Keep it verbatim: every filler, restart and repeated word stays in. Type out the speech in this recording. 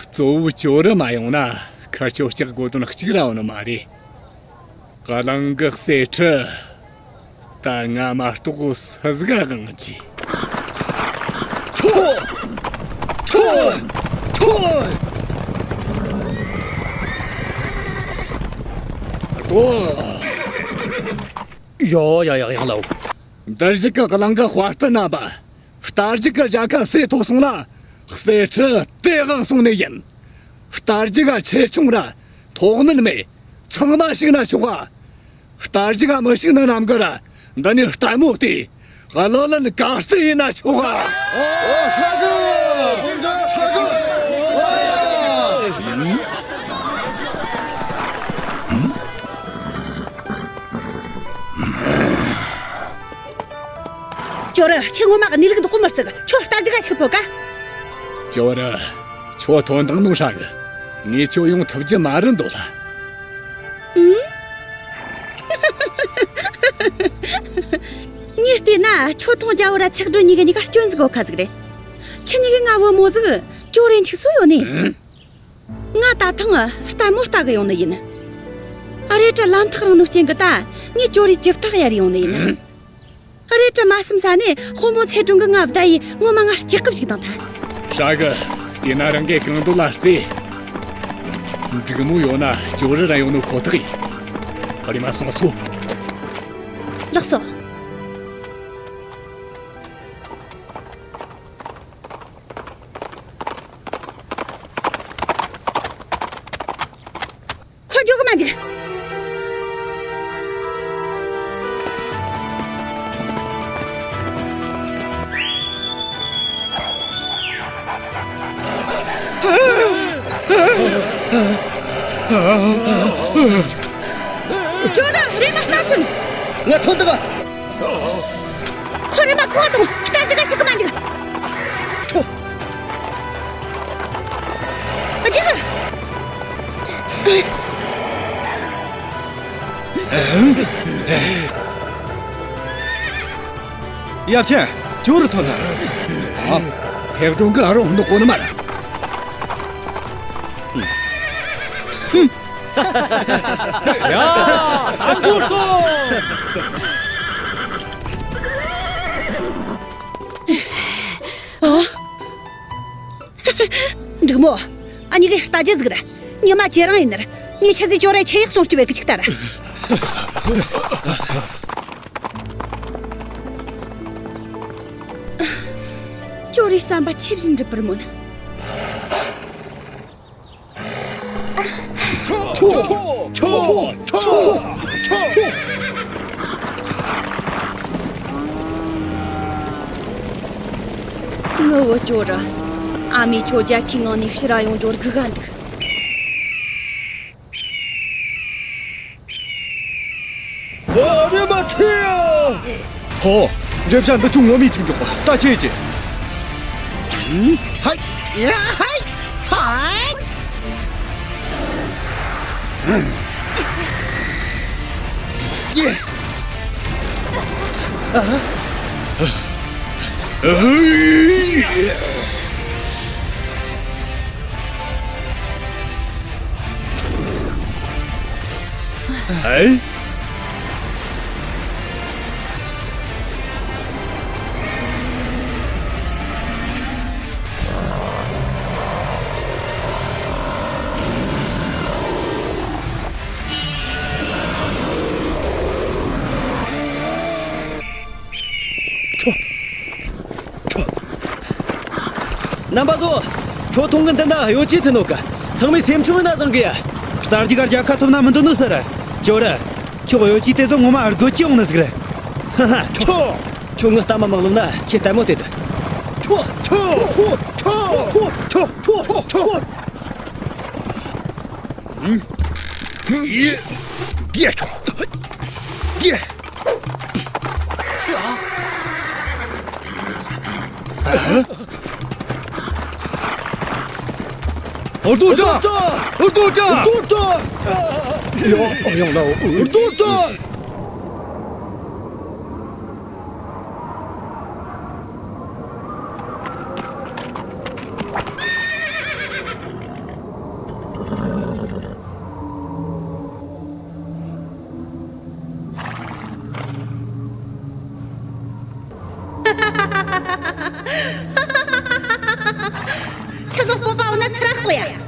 གཙོ་བོ་ཇོ་རུ་མ་ཡོང་ན་ཁ་ཆོ་ལྕགས་དགོས་དོན་གཅིག་ར་ཡོད་ནི་མ་རེད། གླང་གི་གསེར་ཁྲི། ད་ང་མ་གཏོགས་སུ་ཟིག་ག་དབང་ཆི། ཁྱོ། ཁྱོ། ཁྱོ། ལོ། ཡོ་ཡ་ཡ་ཡང་ལའོ། འདིར་བཞུགས་གི་གླང་གི་དཔའ་རྟུལ་རྣམ་པ། རྟ་རྒྱུག་གི་རྒྱལ་ཁ་གསོས་ཐོབ་སོང་ན། གསེར་ཁྲི་དེ་དབང་སོང་ནི་ཡིན། རྟ་རྒྱུག་ག་ཆེ་ཆུང་ར་མཐོ་དམན་མེད། ཚང་མ་ཞུགས་ན་ཆོག་ག་རྟ་རྒྱུག་ག་མི་ཞུགས་ནི་རྣམས་གི་ར་འདི་ནས་ལྟད་མོ་བལྟས། གླུ་ལེན་དཀའ་སེལ་ཡིན་ན་ཆོག་ག་ཨོ་ཧྲ་གི། ཧྲ་གི། ཇོ་རུ། ཁྱེད་ངོ་མ་གནས་ལུགས་འདི་ཀོ་མི་བརྩི་གི། ཁྱོད་རྟ་རྒྱུག་ག་ཞུགས་ཕོད་ག་ཇོ་རུ། ཁྱོད་དོན་དག་ནོ་ཧྲ་གི། ངས་ཁྱོད་ཡོང་ཐུབ་རྒྱུ་མ་རེད་འདོད་ལ། ངས་བལྟས་ན་ཁྱོད་ཐོང་རྒྱ་བོ་ར་ཚེག་སྒྲོན་གཉིས་ཀ་གཉིས་ཀ་སྐྱོན་ཟིག་གོ་ཁ་ཟིག་རེད། ཁྱེད་གཉིས་ཀའི་ང་བུ་མོ་ཟིག་ཇོ་རེ་འཆུག་སོ་ཡོད་ནི། ང་ད་ཐེངས་ལྟད་མོ་ལྟ་གི་ཡོང་ནི་ཡིན། ཨ་རེ་ཏྲ་ལམ་ཐག་རིང་ནོ་རྐྱེན་གི་ད་ངས་ཇོ་རེ་ཅིབ་ཐག་ཡར་ཡོང་ནི་ཡིན། ཨ་རེ་ཏྲ་མ་བསམ་ས་ནས་དཔོན་མོ་ཚེ་སྒྲོན་གི་ང་བདའ་ཡི་ངོ་མ་ང་སྐྱག་གི་ཞིག་དང་ཐལ། ཧྲ་གི། དེ་ན་རང་གིས་གང་འདོད་ལ་རྩེ། འབྲུག་མོ་ཡོད་ན་ཇོ་རུ་ར་ཡོང་ནོ་ཁོ་ཐག་ཡིན། ཨ་རེ་མ་སོང་སོ། ལགས་སོ། ཁོ་འཇོག་གི་མ་འཇུག་ཇོ་རུ་རེམ་མ་ལྟ་ཤོག་ངས་ཐོན་ཐུབ། ཁོ་རེམ་མ་ཁོ་དང་རྟ་རྒྱུག་ག་ཞུགས་གི་མ་འཇུག་ཁྱོ། ཨ་ཅག་ཡབ་ཆེན། ཇོ་རུ་ཐོན་ཐལ། ཨ། ཚེག་སྒྲོན་གི་ཨ་རོ་འདུག་གོ་ནི་མ་ར། ཡ། ད་འགོར་སོང་། འབྲུག་མོ། ཨ་ནི་གི་རྟ་རྒྱུག་ཟིག་ར། ཉི་མ་ཁྱེད་རང་ཡིན་ནར། ངས་ཆི་ཟིག་ཅོ་རེ་ཆེ་ཡག་སོང་སྐྱོ་བའི་གི་ཅིག་ལྟ་ར། ཅོ་རེ་བསམ་པ་ཆི་བཞིན་འགྲུབ་པར་སྨོན། ཁྱོ། ཁྱོ། ཁྱོ། ཁྱོ། ངུ་བོ་ཅོ་ར། ཨ་མས་ཁྱོ་རྒྱལ་ཁའི་ངང་ནས་ཕྱིར་ར་ཡོང་རྒྱུར་སྒུག་ག་འདུག་ཨ་མས་མ་ཁྲིད་ཡ། ཧོ། འགྲེམས་བྱ་འདི་ཆུ་ངོ་མས་ཅིག་འཇོག་པ་ལྟ་ཆེ་ཅེ། ཧའི། ཡ་ཧའི། ཧའི། ཡེ། ཨ། ཨ། ཨེ། ཁྱོ། ཁྱོ། རྣམ་པ་ཚོ། ཁྱོ་ཐོང་གི་འདི་ན་གཡོ་ཅི་ཐུ་ནོ་ག་ཚང་མས་སེམས་ཆུང་ན་བཟང་གི་ཡ། རྟ་རྒྱུག་ག་རྒྱལ་ཁ་ཐོབ་ན་མི་འདོད་ནོ་ཟེར། ཇོ་རུ། ཁྱོ་གཡོ་ཅི་དེ་ཚོ་ངོ་མ་ཨར་གོ་ཅི་ཡོང་ནི་ཟིག་རེད། ཧ་ཧ། ཁྱོ། ཁྱོ་ངི་ལྟ་མ་མ་ལོབ་ན་ཁྱེད་ལྟད་མོ་དེ་དུ། ཁྱོ། ཁྱོ། ཁྱོ། ཡེ། རྒྱལ་ཁྱོ། རྒྱལ། ཨ། རྡོ་བཀྲ། རྡོ་བཀྲ། རྡོ་བཀྲ། ཡ། ཨ་ཡང་ལའོ། རྡོ་བཀྲ། ཚོགས་སྤོབས་པ་འོ་ན་ཚེ་ར་ཁོ་ཡ།